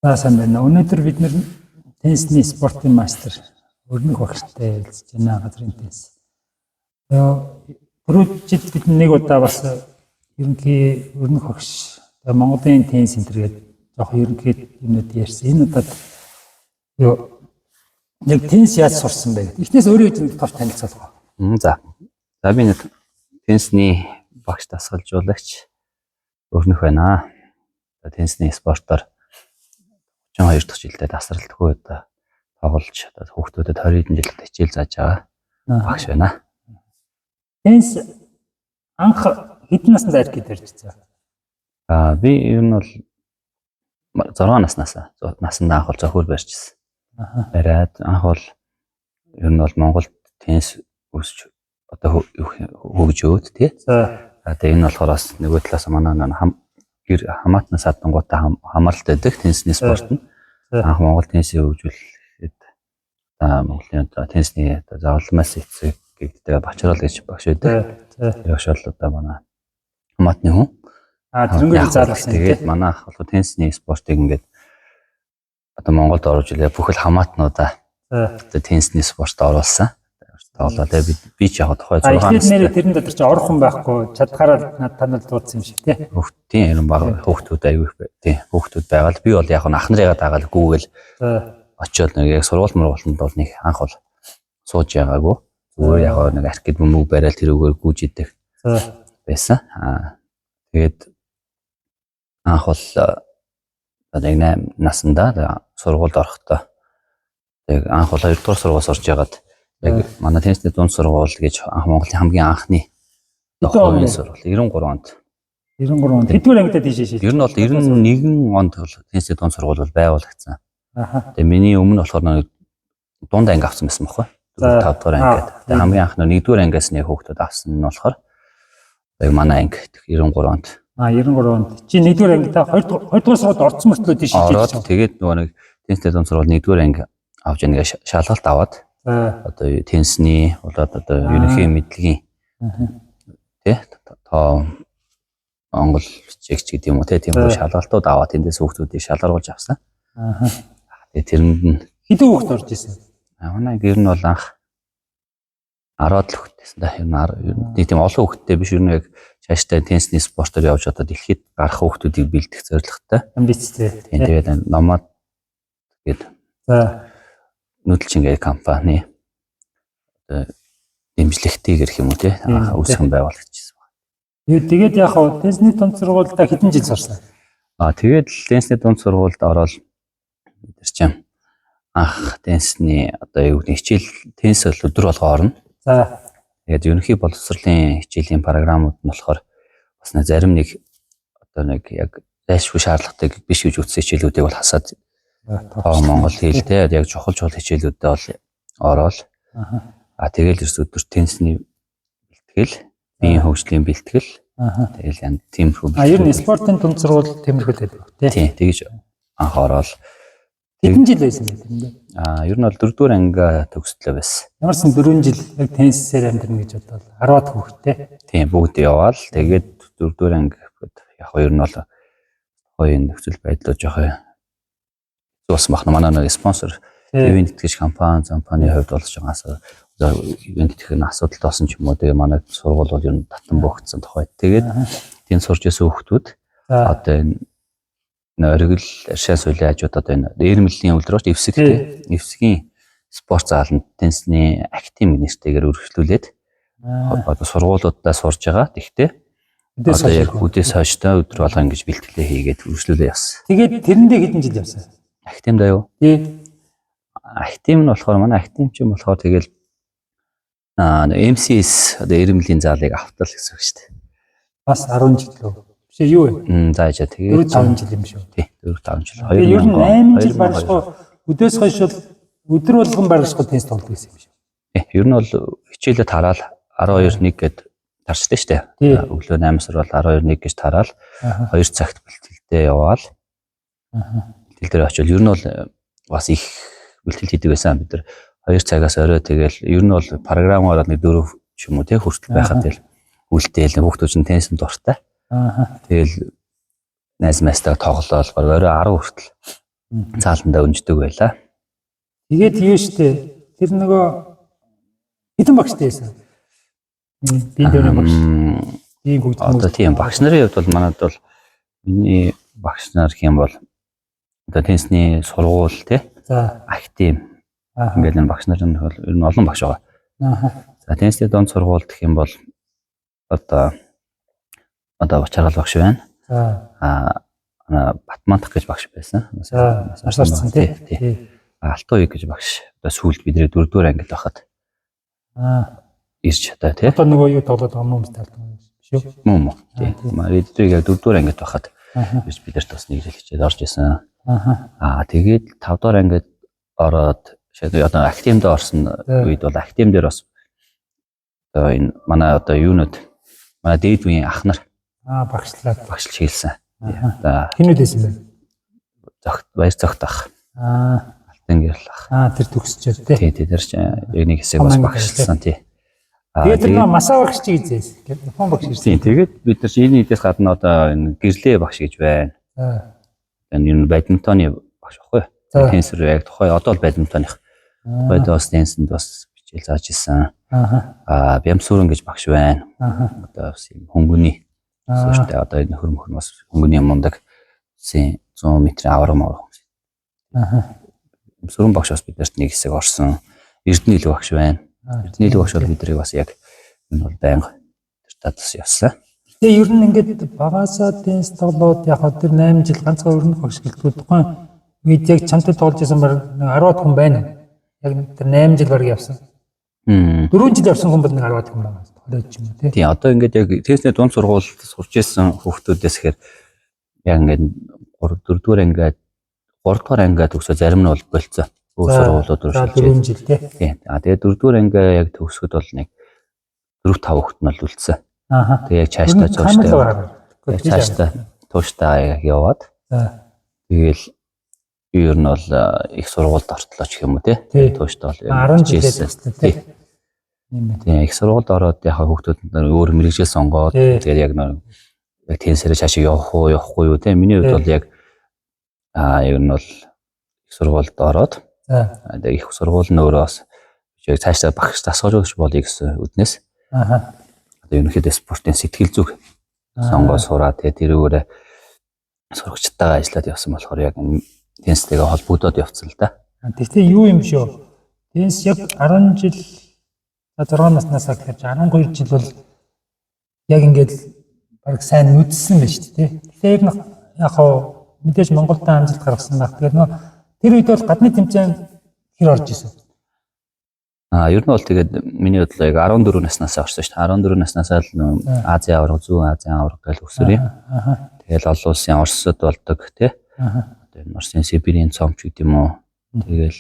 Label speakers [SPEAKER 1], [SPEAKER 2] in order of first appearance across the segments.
[SPEAKER 1] За, сайн байна. Өнөөдөр бид нар теннисний спортын мастер Өрнөх багштай ярилцж байна. Газрын теннис. Түрүү жил бид нэг удаа бас ерөнхий Өрнөх багш Монголын теннис центр гэдэг жоох ерөнхий юмнууд ярьсан. Энэ удаад юу яг теннис яаж сурсан бэ гэдэг. Эхнээс өөрөө чинь товч танилцуулах.
[SPEAKER 2] За. За, би нэг теннисний багш, дасгалжуулагч Өрнөх байна. За, теннисний спортоор 32 дахь жилдээ тасралтгүй одоо тоглож, одоо хүүхдүүдэд 20 хэдэн жил хичээл зааж байгаа багш байна.
[SPEAKER 1] Теннис анх хэдэн наснд аркид барьж?
[SPEAKER 2] Аа, би ер нь бол 6 наснаас насанд анх бол зохиол барьчихсан. Бариад анх бол ер нь бол Монголд теннис өсч одоо хөгжөөд, тий. За, тэгээ энэ болохоор бас нөгөө талаас манай хам гэр хамаатнаас адангуудаа хамааралтай байдаг теннисний спорт нь. Анх Монгол теннисийг хөгжүүлэхэд одоо Монголын одоо теннисний одоо заавалмаас эцэг гэдэг Бачрал гэж багш байдаг. Тэр багш бол одоо манай хамаатны хүн.
[SPEAKER 1] Аа, тэрнгээр заалгасан.
[SPEAKER 2] Тэгээд манай ах бол теннисний спортыг ингээд одоо Монголд оруулж илээ, бүхэл хамаатнуудаа одоо теннисний спортод оруулсан. Тоглоо. Тэгээ би ч яг тухай
[SPEAKER 1] 6
[SPEAKER 2] настай.
[SPEAKER 1] Нэрээ тэрэн дотор чи орох хүн байхгүй, чадхаараа танад дуудсан юм шиг, тий.
[SPEAKER 2] Хүүхдийн ер нь баг хүүхдүүд аягүй их, тий, хүүхдүүд байгаа л би бол яг ах нарыгаа дагаал гүүгээл очиод нэг яг сургууль мургуултанд бол нэг анх бол сууж байгаагүй. Зүгээр яг нэг аркид бөмбөг барайл тэрүүгээр гүйж идэг байсан. Аа, тэгээд анх бол одоо яг 8 насандаа сургуульд орохдоо яг анх бол 2 дугаар сургууль сурж байгаад яг манай теннисний дунд сургууль гэж анх Монголын хамгийн анхны хувийн сургууль 93 онд.
[SPEAKER 1] 93 онд. Хэдвэр ангидаа тийшээ шийдсэн?
[SPEAKER 2] Ер нь бол 91 онд бол теннисний дунд сургууль бол байгуулагдсан. Тэгээ миний өмнө болохоор нэг дунд анги авсан байсан байхгүй. 4 5 дугаар анги гэдэг. Тэгээ хамгийн анх нэг 1 дугаар ангиас нэг хүүхдүүд авсан нь болохоор яг манай анги 93 онд.
[SPEAKER 1] Аа, 93 онд. Чи 1 дугаар ангидаа 2 дугаар сургуульд орсон мөртлөө тийшээ
[SPEAKER 2] шийдсэн. Тэгээд нөгөө нэг теннисний дунд сургууль 1 дугаар анги авч нэг шалгалт аваад одоо теннисний болоод одоо ерөнхий мэдлэгийн, тий, тоо Монгол чигч гэдэг юм уу, тий, тийм шалгалтууд аваад тэндээс хүүхдүүдийг шалгаруулж авсан. Тэгээ тэрэнд нь
[SPEAKER 1] хэдэн хүүхд орж исэн?
[SPEAKER 2] Манай гэр нь бол анх 10-аад л хүүхдтэйсэн да. Ер нь нэг тийм олон хүүхдтэй биш, ер нь яг цаашдаа теннисний спортоор явж одоо дэлхийд гарах хүүхдүүдийг бэлдэх зорилготой.
[SPEAKER 1] Амбицтэй.
[SPEAKER 2] Тийм, тэгээд Номад гээд нүүдэлчин компани одоо дэмжлэгтэй гэх юм уу, тий, үүсгэн байгуулагдчихсан байна.
[SPEAKER 1] Юу, тэгээд яг хав теннисний дунд сургуульд хэдэн жил сурсан?
[SPEAKER 2] Аа, тэгээд теннисний дунд сургуульд ороод тэр чинь анх теннисний одоо юу гэдэг хичээл, теннис бол өдөр болгоо орно. Тэгээд ерөнхий боловсролын хичээлийн програмууд нь болохоор бас нэг зарим нэг одоо нэг яг зайлшгүй шаардлагатай биш гэж үзсэн хичээлүүдийг бол хасаад Монгол хэлтэй яг чухал чухал хичээлүүдэд бол ороод тэгэл ерөөс өдөр теннисний бэлтгэл, биеийн хөгжлийн бэлтгэл, тэгэл ян тиймэрхүү
[SPEAKER 1] бэлтгэл. А, ер нь спортын дунд сургууль тиймэрхүү л байдаг,
[SPEAKER 2] тий. Тийм, тэгж анх ороод
[SPEAKER 1] хэдэн жил байсан бэ тэрэндээ?
[SPEAKER 2] Аа, ер нь бол 4 дугаар анги төгслөө байсан.
[SPEAKER 1] Ямар ч 4 жил яг теннисээр амьдрна гэж бодвол 10-аад хүүхэдтэй.
[SPEAKER 2] Тийм, бүгд яваал. Тэгээд 4 дугаар анги яг ер нь бол хоёр нөхцөл байдлаа жоохон хэцүү болсон бахна. Манай нэг спонсор ивент итгэж компани хувьд болж байгаа ивент итгэх нь асуудалтай болсон ч юм уу. Тэгээ манай сургууль бол ер нь татан бөөгдсөн тухай. Тэгээд тэнд сурж исэн хүүхдүүд одоо энэ оргил аршаа суйлын хажууд одоо энэ Эрмэлийн үлрөөч Эвсэг, тий. Эвсгийн спорт зааланд теннисний актив нэртэйгээр өргөжлүүлээд одоо сургуулиудаа сурж байгаа. Тэгтээ одоо яг үдээс хойштой өдөр болгон ингэж бэлтгэлээ хийгээд өргөжлүүлээ явсан.
[SPEAKER 1] Тэгээд тэрэндээ хэдэн жил явсан?
[SPEAKER 2] Актив даа юу?
[SPEAKER 1] Тий.
[SPEAKER 2] Актив нь болохоор манай актив ч юм болохоор тэгэл MCS одоо Эрмэлийн заалыг автал гэсэн үг шүү дээ.
[SPEAKER 1] Бас 10 жил лөө. Биш юу вэ?
[SPEAKER 2] За яа, тэгээд
[SPEAKER 1] 4 5 жил юм шүү.
[SPEAKER 2] Тий, 4 5 жил.
[SPEAKER 1] 2 ер нь 8 жил баргашгүй өдөөс хойш бол өдөр болгон баргашгүй теннис тоглодог гэсэн юм шүү.
[SPEAKER 2] Тий, ер нь бол хичээлээ тараал 12 1 гэд тарчдаг шүү дээ. Өглөө 8 сар бол 12 1 гэж тараал 2 цагт бэлтгэлдээ яваал. Бэлтгэл дээр очивол ер нь бол бас их бэлтгэл хийдэг байсан бид нар. 2 цагаас орой тэгэл ер нь бол програмаар нэг 4 ч юм уу, тий, хүртэл байхад тэгэл үлдээл хүүхдүүд чинь теннисэнд дуртай. Тэгэл найз майстайгаа тоглоол баг орой 10 хүртэл Цааландаа өнждөг байлаа.
[SPEAKER 1] Тэгээд юу штэ тэр нөгөө хэдэн багштай байсан? Би дэвний багш. Тийм хөгжим.
[SPEAKER 2] Одоо тийм багш нарын хувьд бол манад бол миний багш нар гэх юм бол одоо теннисний сургууль тий
[SPEAKER 1] За.
[SPEAKER 2] актив
[SPEAKER 1] Аа.
[SPEAKER 2] ингээл энэ багш нар нь бол ер нь олон багш байгаа.
[SPEAKER 1] Аа.
[SPEAKER 2] За теннисний дунд сургуульд гэх юм бол одоо Бачаргал багш байна.
[SPEAKER 1] За.
[SPEAKER 2] Аа Батмантах гэж багш байсан.
[SPEAKER 1] За. Арсарсан тий.
[SPEAKER 2] Тий. Алтан уяг гэж багш одоо сүүлд бидний дөрөвдүгээр ангид байхад
[SPEAKER 1] Аа.
[SPEAKER 2] ирж одоо тий.
[SPEAKER 1] Одоо нөгөө юу тоглоод байгаа юм уу алтан биш үү?
[SPEAKER 2] Мөн мөн. Тий. Бидний яг дөрөвдүгээр ангид байхад
[SPEAKER 1] Аа.
[SPEAKER 2] ирж бидэрт бас нэг жил хичээл орж исэн.
[SPEAKER 1] Аа.
[SPEAKER 2] Аа тэгээд 5 дугаар ангид ороод одоо активд орсон үед бол актив дээр бас одоо энэ манай одоо юунууд манай дээд үеийн ах нар
[SPEAKER 1] Аа багшлаад.
[SPEAKER 2] багшлж хийлсэн.
[SPEAKER 1] Аа.
[SPEAKER 2] Одоо
[SPEAKER 1] Хинүүд байсан бэ?
[SPEAKER 2] зогт баяр зогт ах.
[SPEAKER 1] Аа.
[SPEAKER 2] Алтан гэрэл ах.
[SPEAKER 1] Аа тэр төгсчөө тий.
[SPEAKER 2] Тий, тэр чинь яг нэг хэсэг бас
[SPEAKER 1] Том анги
[SPEAKER 2] багшлсан тий. Аа
[SPEAKER 1] Тэгээд тэр нөгөө масаа багш чи гэжээс. Япон багш ирсэн.
[SPEAKER 2] тийм тэгээд бид нар чинь энэ хэдээс гадна одоо энэ гэрлээ багш гэж байна.
[SPEAKER 1] За.
[SPEAKER 2] Энэ ер нь бадминтоны багш баггүй.
[SPEAKER 1] За.
[SPEAKER 2] Теннисэр яг тухай одоо л бадминтоных. Тухайд бас теннисэнд бас хичээл зааж исэн.
[SPEAKER 1] Аа.
[SPEAKER 2] Аа Бямсүрэн гэж багш байна.
[SPEAKER 1] Аа.
[SPEAKER 2] Одоо бас юм хөнгөний
[SPEAKER 1] Аа.
[SPEAKER 2] суурьтай одоо энэ хөрмөхөр бас хөнгөний мундаг үсэн 100 метрийн авраг мавраг.
[SPEAKER 1] Аа.
[SPEAKER 2] Сүрэн багш бас биднэрт нэг хэсэг орсон. Эрдэнэ илүү багш байна. Эрдэнэ илүү багш бол биднийг бас яг энэ бол байнга тэр тад бас явсан.
[SPEAKER 1] Тэгээ ер нь ингээд багасаа теннис тоглоод яг хаа тэр 8 жил ганцхан өрнөх багш гэлтгүй тухайн үед яг чамтай тоглож исэн баг 10-аад хүн байна. Яг тэр 8 жил баг явсан. 4 жил явсан хүн бол нэг 10-аад хүн байгаа. 20 ч юм уу тий.
[SPEAKER 2] Тийм одоо ингээд яг теннисний дунд сургуульд сурч исэн хүүхдүүдээс ихээр яг ингээд 3 4 дугаар ангиад 3 дугаар ангиад төгсөө зарим нь бол болцсон. Өөр сургуулиуд руу
[SPEAKER 1] За
[SPEAKER 2] шилжээд.
[SPEAKER 1] 4 жил тий.
[SPEAKER 2] Тийм. А тэгээд 4 дугаар ангиа яг төгсөхөд бол нэг 4 5 хүүхэд нь бол үлдсэн.
[SPEAKER 1] Ааха.
[SPEAKER 2] Тэгээ яг цаашдаа
[SPEAKER 1] Камер
[SPEAKER 2] тууштай.
[SPEAKER 1] гараад.
[SPEAKER 2] Яг цаашдаа тууштай яг яваад
[SPEAKER 1] За.
[SPEAKER 2] тэгэл ер нь бол их сургуульд ортлоо ч гэх юм уу тий.
[SPEAKER 1] Тий.
[SPEAKER 2] Тууштай бол яг
[SPEAKER 1] 10 жилээ
[SPEAKER 2] хичээлсэн.
[SPEAKER 1] төгслөө тий. Юм байна.
[SPEAKER 2] Тийм их сургуульд ороод яг хүүхдүүд нар өөр мэрэгжил сонгоод
[SPEAKER 1] Тий.
[SPEAKER 2] тэгээд яг нэг яг теннисээрээ цаашаа явах уу явахгүй юу тий. Миний хувьд
[SPEAKER 1] Тий.
[SPEAKER 2] бол яг ер нь бол их сургуульд ороод
[SPEAKER 1] За.
[SPEAKER 2] тэгээд их сургууль нь өөрөө бас яг цаашдаа багш дасгалжуулагч болъё гэсэн үднээс
[SPEAKER 1] Ааха.
[SPEAKER 2] одоо ерөнхийдөө спортын сэтгэл зүг сонгоо сураа тэгээд тэрүүгээрээ сурагчтайгаа ажиллаад явсан болохоор яг энэ теннистэйгээ холбогдоод явцсан л да.
[SPEAKER 1] Тэгтээ юу юм шүү. Теннис яг 10 жил 6 наснаас гэхээр 12 жил бол яг ингээд баг сайн нүдсэн байж тээ. Тэгэхээр яг хоо мэдээж Монголд амжилт гаргасан байх. Тэгээд нөө тэр үед бол гадны тэмцээн хэр орж исэн.
[SPEAKER 2] Ер нь бол тэгээд миний бодлоо яг 14 наснаас орсон шүү дээ. 14 наснаас л нөө Азийн аварга, Зүүн Азийн аварга гэж өсөрийн.
[SPEAKER 1] Ааха.
[SPEAKER 2] Тэгэл олон улсын Оросд болдог тий.
[SPEAKER 1] Ааха.
[SPEAKER 2] Одоо энэ Оросын Сибирийн цомч гэдэг юм уу. Тэгэл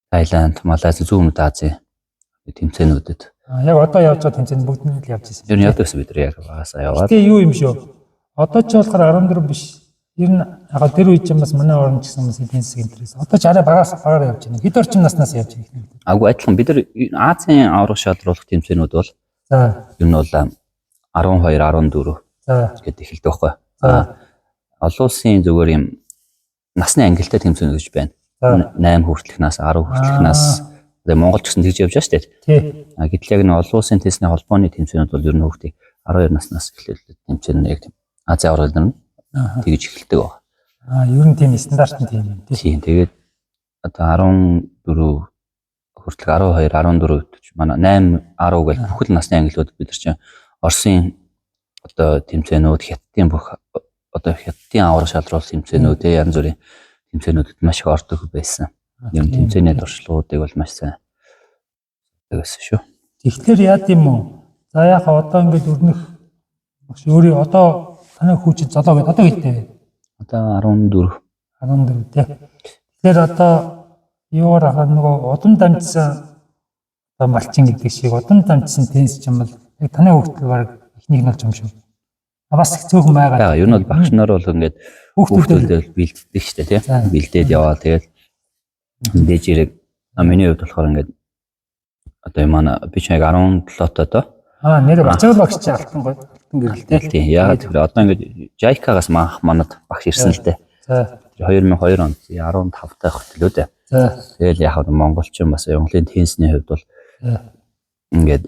[SPEAKER 2] Таиланд, Малайз, Зүүн Өмнөд Азийн тэмцээнүүдэд.
[SPEAKER 1] Яг одоо явж байгаа тэмцээнд бүгд нь л явж исэн.
[SPEAKER 2] Ер нь явдаг гэсэн бид нар яг багасаа яваад.
[SPEAKER 1] Гэтэ юу юм шүү. Одоо ч болохоор 14 биш. Ер нь яг тэр үед ч бас манай орн ч гэсэн бас эдийн засгийн интерес. Одоо ч арай багаас багаар явж байна. Хэд орчим наснаас явж байна.
[SPEAKER 2] Агуу адилхан бид нар Азийн аварга шалруулах тэмцээнүүд бол
[SPEAKER 1] За.
[SPEAKER 2] ер нь бол 12, 14
[SPEAKER 1] За.
[SPEAKER 2] гэдээ эхэлдэг байхгүй.
[SPEAKER 1] За.
[SPEAKER 2] Олон улсын зүгээр юм насны ангилтай тэмцээн гэж байна.
[SPEAKER 1] За.
[SPEAKER 2] 8 хүртэлх нас, 10 хүртэлх нас. Тэгээ Монгол ч гэсэн тэгж явж байгаа шүү дээ.
[SPEAKER 1] Тий.
[SPEAKER 2] А гэтэл яг энэ олон улсын теннисний холбооны тэмцээнүүд бол ер нь хүүхдийг 12 наснаас эхлээд тэмцээн нь яг тийм Азийн аварга нар нь тэгж эхэлдэг байна.
[SPEAKER 1] Аа, ер нь тийм стандарт нь тийм юм тий.
[SPEAKER 2] Тийм тэгээд одоо 14 хүртэлх 12, 14 гэж манай 8, 10 гэж бүхэл насны ангилууд бид нар чинь Оросын одоо тэмцээнүүд, Хятадын бүх одоо Хятадын аварга шалруулах тэмцээнүүд, янз бүрийн тэмцээнүүдэд маш их ордог байсан. Ер нь тэмцээний туршлагуудыг бол маш сайн байсан шүү.
[SPEAKER 1] Тэгэхээр яад юм уу? За яг одоо ингээд өрнөх багш өөрөө одоо танай хүү чинь золоо гэдэг одоо хэлтэй вэ?
[SPEAKER 2] Одоо 14
[SPEAKER 1] 14 тий. Тэгэхээр одоо юугаар ахаа нөгөө удам дамжсан одоо малчин гэдэг шиг удам дамжсан теннис ч юм бол яг танай хүүхдэл баг эхнийх нь болж юм шүү. А бас их цөөхөн байгаа.
[SPEAKER 2] байгаа. Ер нь бол багш нар бол ингээд
[SPEAKER 1] Хүүхдүүдээ
[SPEAKER 2] хүүхдүүдэд бэлддэг шүү дээ
[SPEAKER 1] За.
[SPEAKER 2] тийм. Бэлдээд яваа тэгэл мэдээж хэрэг миний хувьд болохоор ингээд одоо юм манай би ч яг 17 тоо доо.
[SPEAKER 1] Аа нэр бачаал багш чи алтан гой алтан гэрэл тий.
[SPEAKER 2] Тийм. Яагаад гэвэл одоо ингээд JICA-гаас манад багш ирсэн л дээ.
[SPEAKER 1] За.
[SPEAKER 2] 2002 онд 15 дахь хөтлөө дээ.
[SPEAKER 1] За.
[SPEAKER 2] Тэгэл яг нь монголчин бас Монголын теннисний хувьд бол
[SPEAKER 1] За.
[SPEAKER 2] ингээд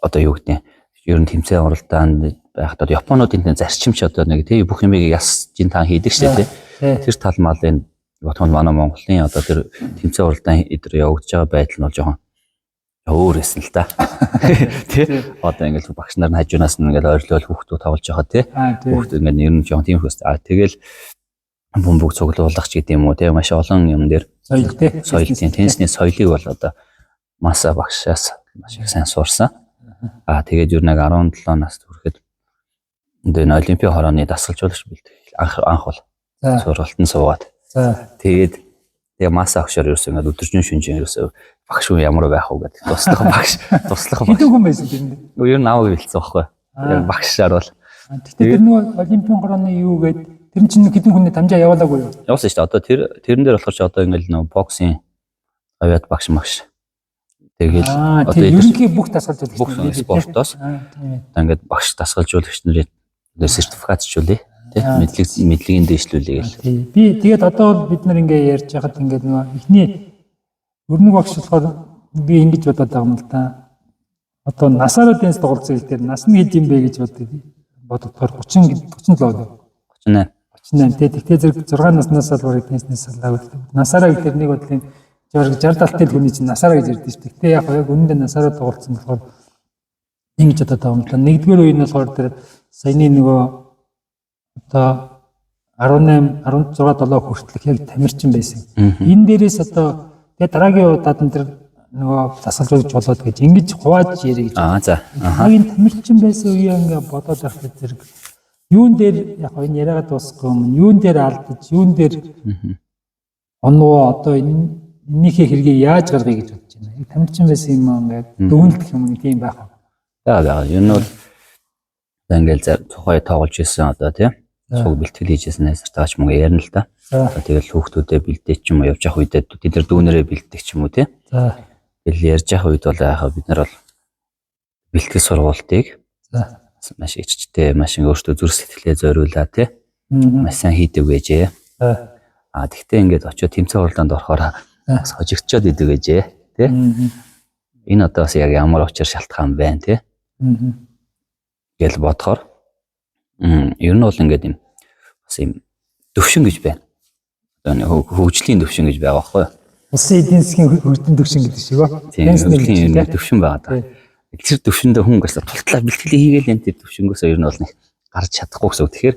[SPEAKER 2] одоо юу гэдэг нь ер нь тэмцээн уралдаанд байхад одоо Японуудын тэн зарчимч одоо нэг тий бүх юмыг яс жин таан хийдэг шүү дээ тий.
[SPEAKER 1] Тий.
[SPEAKER 2] Тэр тал малын бодгонд манай Монголын одоо тэр тэмцээн уралдаан эдэр явагдаж байгаа байдал нь бол жоохон өөр байсан л да. Тий. Одоо ингээд багш нар нь хажуунаас нь ингээд ойрлол хүүхдүүд тоглож байгаа тий.
[SPEAKER 1] Аа тий.
[SPEAKER 2] Хүүхдүүд ингээд ер нь жоохон тийм хөөс. А тэгэл бөмбөг цуглуулах ч гэдэг юм уу тий маш олон юм дээр
[SPEAKER 1] Соёл тий.
[SPEAKER 2] соёл тийм теннисний соёлыг бол одоо маса багшаас маш их сайн сурсан. Аа тэгээд ер нь яг 17 нас хүрэхэд одоо энэ олимпийн хорооны дасгалжуулагч бэлтгэл анх анх бол
[SPEAKER 1] За.
[SPEAKER 2] сургалтанд суугаад
[SPEAKER 1] За.
[SPEAKER 2] тэгээд тэгээ маса агшаар ерөөсөө ингээд өдөржин шүнжин ерөөсөө багш хүн ямар байх вэ гэдэг туслах багш туслах багш.
[SPEAKER 1] Хэдэн хүн байсан тэрэнд?
[SPEAKER 2] Ер нь намайг бэлдсэн байхгүй. Яг багшаар бол
[SPEAKER 1] Гэтэ тэр нөгөө олимпийн хорооны юу гээд тэр чинь хэдэн хүний дамжаа явуулаагүй юу?
[SPEAKER 2] явуулсан шүү дээ. Одоо тэр тэрэн дээр болохоор ч одоо ингээд нөгөө боксing авиат багш магш тэгэл
[SPEAKER 1] Аа
[SPEAKER 2] одоо
[SPEAKER 1] тий
[SPEAKER 2] эдгээр
[SPEAKER 1] ерөнхий бүх дасгалжуулагч
[SPEAKER 2] бүх
[SPEAKER 1] нар тий.
[SPEAKER 2] спортоос
[SPEAKER 1] Аа тийм ээ.
[SPEAKER 2] одоо ингээд багш дасгалжуулагч нарын одоо сертификатжуулъя тий
[SPEAKER 1] Аа.
[SPEAKER 2] мэдлэг мэдлэгийн дэвшлүүлье гэл.
[SPEAKER 1] Тий. Би тэгээд одоо бол бид нар ингээ ярьж байхад ингээд нөгөө эхний өрнөг багш болохоор би ингэж бодоод байгаа юм л да. Одоо насаараа теннис тоглолцсон гэхээр нас нь хэд юм бэ гэж боддог. Бодохоор 30 37 лөө.
[SPEAKER 2] 38
[SPEAKER 1] 38 тий. Тэгтээ зэрэг 6 наснаас л барыг тенниснээс салаа гэдэг. Насаараа гэхээр нэг бодлын 60 70 тэл хүний чинь насаараа гэж ярьдэн шүү дээ. Тэгтээ яг яг үнэндээ насаараа тоглолцсон болохоор ингэж бодоод байгаа юм л да. Нэгдүгээр үе нь болохоор тэр саяны нөгөө одоо 18 16 7 хүртэлх яг тамирчин байсан. Энэ дээрээс одоо тэгээ дараагийн удаад нь тэр нөгөө засалжуулж болоод гэж ингэж хувааж ярих гэж.
[SPEAKER 2] Аа за.
[SPEAKER 1] Яг энэ тамирчин байсан үе ингээ бодоод байхад зэрэг юун дээр яг энэ яриагаа дуусгах өмнө юун дээр алдаж, юун дээр оноо одоо энэ энийхээ хэргийг яаж гаргая гэж бодож байна. Яг тамирчин байсан юм аа ингээд дүгнэлт юм нэг тийм байх.
[SPEAKER 2] Бага бага. Ер нь бол одоо ингээд за тухай тоглож исэн одоо тий цуг бэлтгэл хийжсэн найзартаа ч мөн ярина л да.
[SPEAKER 1] За.
[SPEAKER 2] Одоо тэгэл хүүхдүүдэд бэлдээ ч юм уу явж явах үедээ тэд нар дүүнэрээ бэлддэг ч юм уу тий.
[SPEAKER 1] За.
[SPEAKER 2] Тэгэл ярьж явах үед бол яхаа бид нар бол бэлтгэл сургуультыг
[SPEAKER 1] За.
[SPEAKER 2] маш иччтэй маш ингэ өөртөө зүрх сэтгэлээ зориулаа тий.
[SPEAKER 1] Мгм.
[SPEAKER 2] Маш сайн хийдэг байжээ.
[SPEAKER 1] За.
[SPEAKER 2] А тэгтээ ингээд очиод тэмцээн уралдаанд орохоор бас хожигдчоод идэг байжээ тий.
[SPEAKER 1] Мгм.
[SPEAKER 2] Энэ одоо бас яг ямар учир шалтгаан байна тий
[SPEAKER 1] Мгм.
[SPEAKER 2] гэж бодохоор ер нь бол ингээд юм бас юм төвшин гэж байна. Одоо нэг хөгжлийн төвшин гэж байгаа байхгүй юу?
[SPEAKER 1] Улсын эдийн засгийн хөгжлийн төвшин гэдэг шиг ба.
[SPEAKER 2] Тийм
[SPEAKER 1] Теннисний
[SPEAKER 2] хөгжлийн ер
[SPEAKER 1] гэж
[SPEAKER 2] нь
[SPEAKER 1] тий.
[SPEAKER 2] төвшин байгаа даа. Тэр төвшөндөө хүн гэсэн тултлаа бэлтгэлээ хийгээл энэ тэр төвшөнгөөс ер нь бол нэг гарч чадахгүй гэсэн үг. Тэгэхээр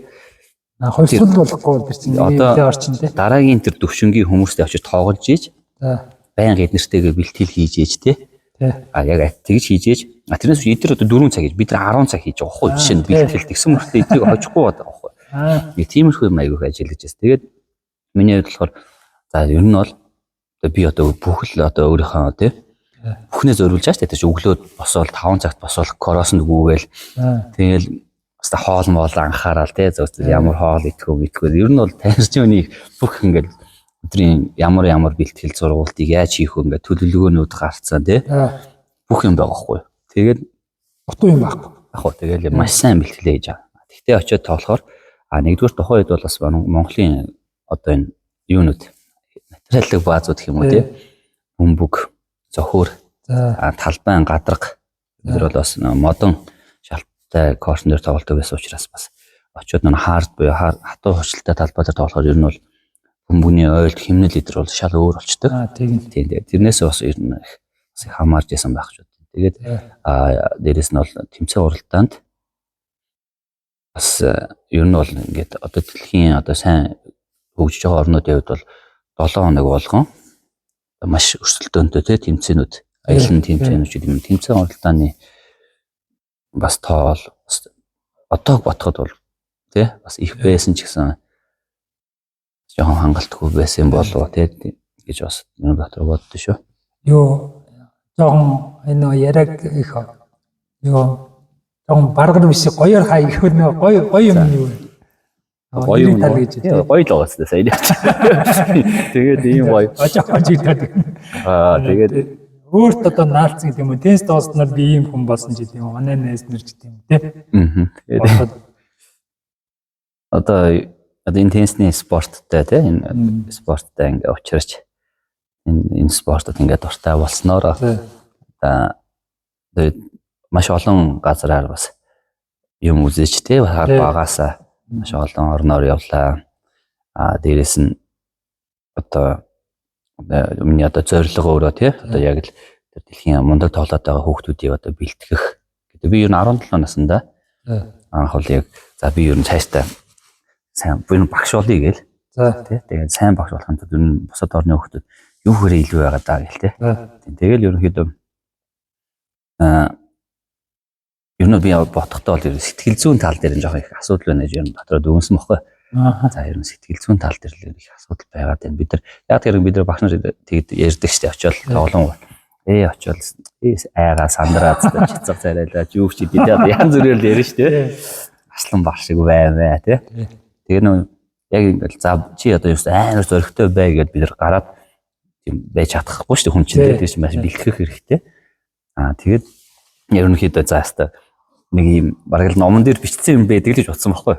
[SPEAKER 1] Хувьсгал болохгүй бол тэр чинь
[SPEAKER 2] Одоо-
[SPEAKER 1] нэг орчин тий.
[SPEAKER 2] дараагийн тэр төвшөнгийн хүмүүстэй очиж тоглож ийж
[SPEAKER 1] За.
[SPEAKER 2] байнга эднэртэйгээ бэлтгэл хийж ээж тий.
[SPEAKER 1] Тий.
[SPEAKER 2] А яг тэгж хийж ээж а тэрнээс биш эдгээр одоо 4 цаг хийж бид нар 10 цаг хийж байгаа байхгүй юу? Жишээ нь
[SPEAKER 1] тий.
[SPEAKER 2] бэлтгэл тэгсэн мөртлөө эднийг хожихгүй байгаа байхгүй юу?
[SPEAKER 1] Аа.
[SPEAKER 2] Нэг тиймэрхүү юм айгүйх ажиллаж байсан. Тэгээд миний хувьд болохоор за ер нь бол одоо би одоо бүх л одоо өөрийнхөө тий бүхнээ зориулж байгаа шүү дээ. Тэр чинь өглөө босоод 5 цагт босоод кросонд гүйгээл
[SPEAKER 1] Аа.
[SPEAKER 2] тэгэл бас та хоол моол анхаарал тий зөв зөв ямар хоол идэх үү мэдэх үү. Ер нь бол тамирчин хүний бүх ингээл өдрийн ямар ямар бэлтгэл зургуултыг яаж хийх вэ ингээд төлөвлөгөөнүүд гарцсан тий
[SPEAKER 1] За.
[SPEAKER 2] бүх юм байгаа байхгүй юу. Тэгээд
[SPEAKER 1] Дутуу юм байхгүй.
[SPEAKER 2] яг хөө тэгэл маш сайн бэлтгэлээ хийж байгаа. Тэгтээ очиод тоглохоор а нэгдүгээр тухайн үед бол бас Монголын одоо энэ юунууд материалын баазууд гэх юм уу тий бөмбөг зөхөр
[SPEAKER 1] За.
[SPEAKER 2] а талбайн гадарга тэр бол бас нөө модон шалттай корнер тоглолтог байсан учраас бас очиод нөө хард буюу хатуу хурцлалтай талбай дээр тоглохоор ер нь бол бөмбөгний ойлт химнэл эдэр бол шал өөр болчдөг.
[SPEAKER 1] Аа тийм.
[SPEAKER 2] Тийм тийм. Тэрнээс бас ер нь их бас их хамаарч исэн байх ч үү. Тэгээд а дээрэс нь бол тэмцээн уралдаанд бас ер нь бол ингээд одоо дэлхийн одоо сайн хөгжиж байгаа орнуудын хувьд бол 7 хоног болгон маш өрсөлдөөнтэй те тэмцээнүүд аялан тэмцээнүүд гэдэг юм тэмцээн уралдааны бас тоол бас одоо бодоход бол те бас их байсан ч гэсэн жоохон хангалтгүй байсан болов те гэж бас энэ дотор боддоо шүү.
[SPEAKER 1] Юу жоохон энэ нөгөө яриаг их юу жоохон баргар биш гоёор хай гэхэр нөгөө гоё гоё юм юу вэ?
[SPEAKER 2] Гоё юм
[SPEAKER 1] тал гэж
[SPEAKER 2] тий гоё л байгаа зү сая. Тэгээд ийм гоё.
[SPEAKER 1] Ожоо хожигдаад.
[SPEAKER 2] Аа тэгээд
[SPEAKER 1] өөрт одоо наалцсан гэдэг юм уу? Теннис тоглосноор би ийм хүн болсон ч гэдэг юм уу? Манай найз нар ч гэдэг юм тий.
[SPEAKER 2] мгм. Тэгээд
[SPEAKER 1] Бодоход
[SPEAKER 2] одоо одоо энэ теннисний спорттой тий энэ спорттой ингээ учирч энэ спортод ингээ дуртай болсноор одоо маш олон газраар бас юм үзэж тий багаасаа маш олон орноор явлаа. А дээрэс нь одоо миний одоо зорилго өөрөө тий одоо яг л тэр дэлхийн мундаг тоглоод байгаа хүүхдүүдийг одоо бэлтгэх гэдэг. Би ер нь 17 наснда анх бол яг за би ер нь цаашдаа сайн би багш болъё гээл. Тий. Тэгээд сайн багш болохын тулд ер нь бусад орны хүүхдүүд юу хэрэг илүү байгаа даа гэл тий. Тэгэл ерөнхийдөө ер нь би бодохдоо бол сэтгэл зүйн тал дээр нь жоохон их асуудал байна гэж ер нь дотроо дүгнсэн бохгүй. За ер нь сэтгэл зүйн тал дээр л их асуудал байгаад байна. Бид нар яг тэр бид нар багш нар тэгэд ярьдаг штеп очиод тоглоом очиод айгаа сандраад чицэг царайлаа юу ч идэв одоо янз бүрээр л ярина штеп. Аслан баг шиг баймаа тий. Тэгээ нөө яг ингээл за чи одоо юу амар зөрөгтэй бай гэдээ бид нар гараад тийм байж чадахгүй штеп хүн чинь тий маш бэлтгэх хэрэгтэй. Аа тэгээд ерөнхийдөө за хаста нэг юм бараг л номон дээр бичсэн юм байдаг л гэж бодсон байхгүй.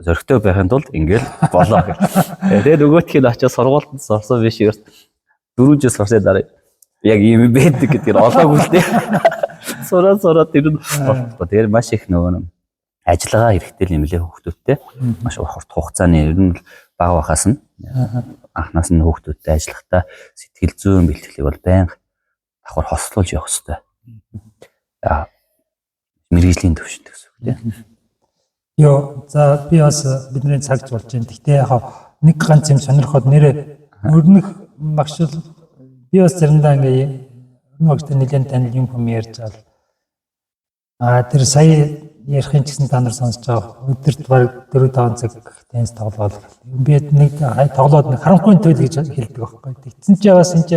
[SPEAKER 2] Зөрөгтэй байхын тулд ингээл болоо гэх. Тэгээд нөгөөх нь очиж сургуультанд сурсан биш ерөөс 4 жил сурсны дараа яг ийм юм байдаг гэдгээр олоогүй л дээ. Сураад тэр нь болохгүй. Тэгээд маш их нөгөө ажиллагаа хэрэгтэй юм лээ хүүхдүүдтэй. Маш урт хугацааны ер нь бага бахаас нь анхнаас нь хүүхдүүдтэй ажиллахдаа сэтгэл зүйн бэлтгэлийг бол байнга давхар хослуулж явах хэрэгтэй. Мэргэжлийн төвшөнд гэсэн үг тийм.
[SPEAKER 1] Йоо, за би бас бидний цагж болж байна. Гэхдээ яг нэг ганц юм сонирхоод нэрээ өрнөх багш би бас заримдаа ингээ өрнөх багштай нэлээд танил юм хүм ярьж байгаа. Аа тэр сая ярихын ч гэсэн та нар сонсож байгаа. Өдөрт бараг 4-5 цаг теннис тоглоод би нэг тоглоод нэг харанхуйн туйл гэж хэлдэг байхгүй. Тэгсэн чи бас энэ чи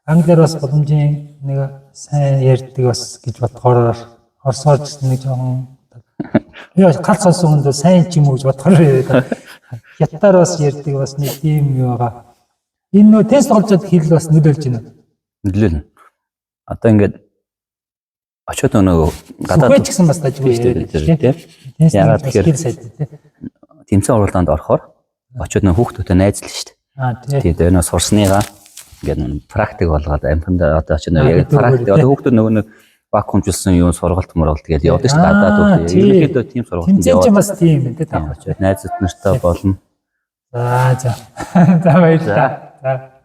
[SPEAKER 1] англиар бас боломжийн нэг сайн ярьдаг бас гэж бодохоор орсоор ч гэсэн нэг жоохон би бас гал сонсон хүнд сайн ч юм уу гэж бодохоор яриад. Хятадаар бас ярьдаг бас нэг тийм юм байгаа. Энэ нөө теннис тоглож хэл бас нөлөөлж байна.
[SPEAKER 2] Нөлөөлнө. Одоо ингээд очиод нөгөө
[SPEAKER 1] гадаад ч гэсэн бас дажгүй яриад тийм.
[SPEAKER 2] Яагаад тэгэхээр тэмцээн уралдаанд орохоор очиод нөгөө хүүхдүүдтэй найзлаа шүү дээ. Тийм тэгээ нөгөө сурсныгаа ингээд нөгөө практик болгоод амханд одоо очиод нөгөө яг практик одоо хүүхдүүд нөгөө нэг вакуумжилсан юм сургалт мургалт гэж явдаг шүү дээ. Гадаад хүүхдүүд ерөнхийдөө тийм сургалтанд
[SPEAKER 1] яваад. Тэмцээн ч бас тийм юм тий.
[SPEAKER 2] Очиод найзууд нартай болно.
[SPEAKER 1] За за. За баярлалаа. За.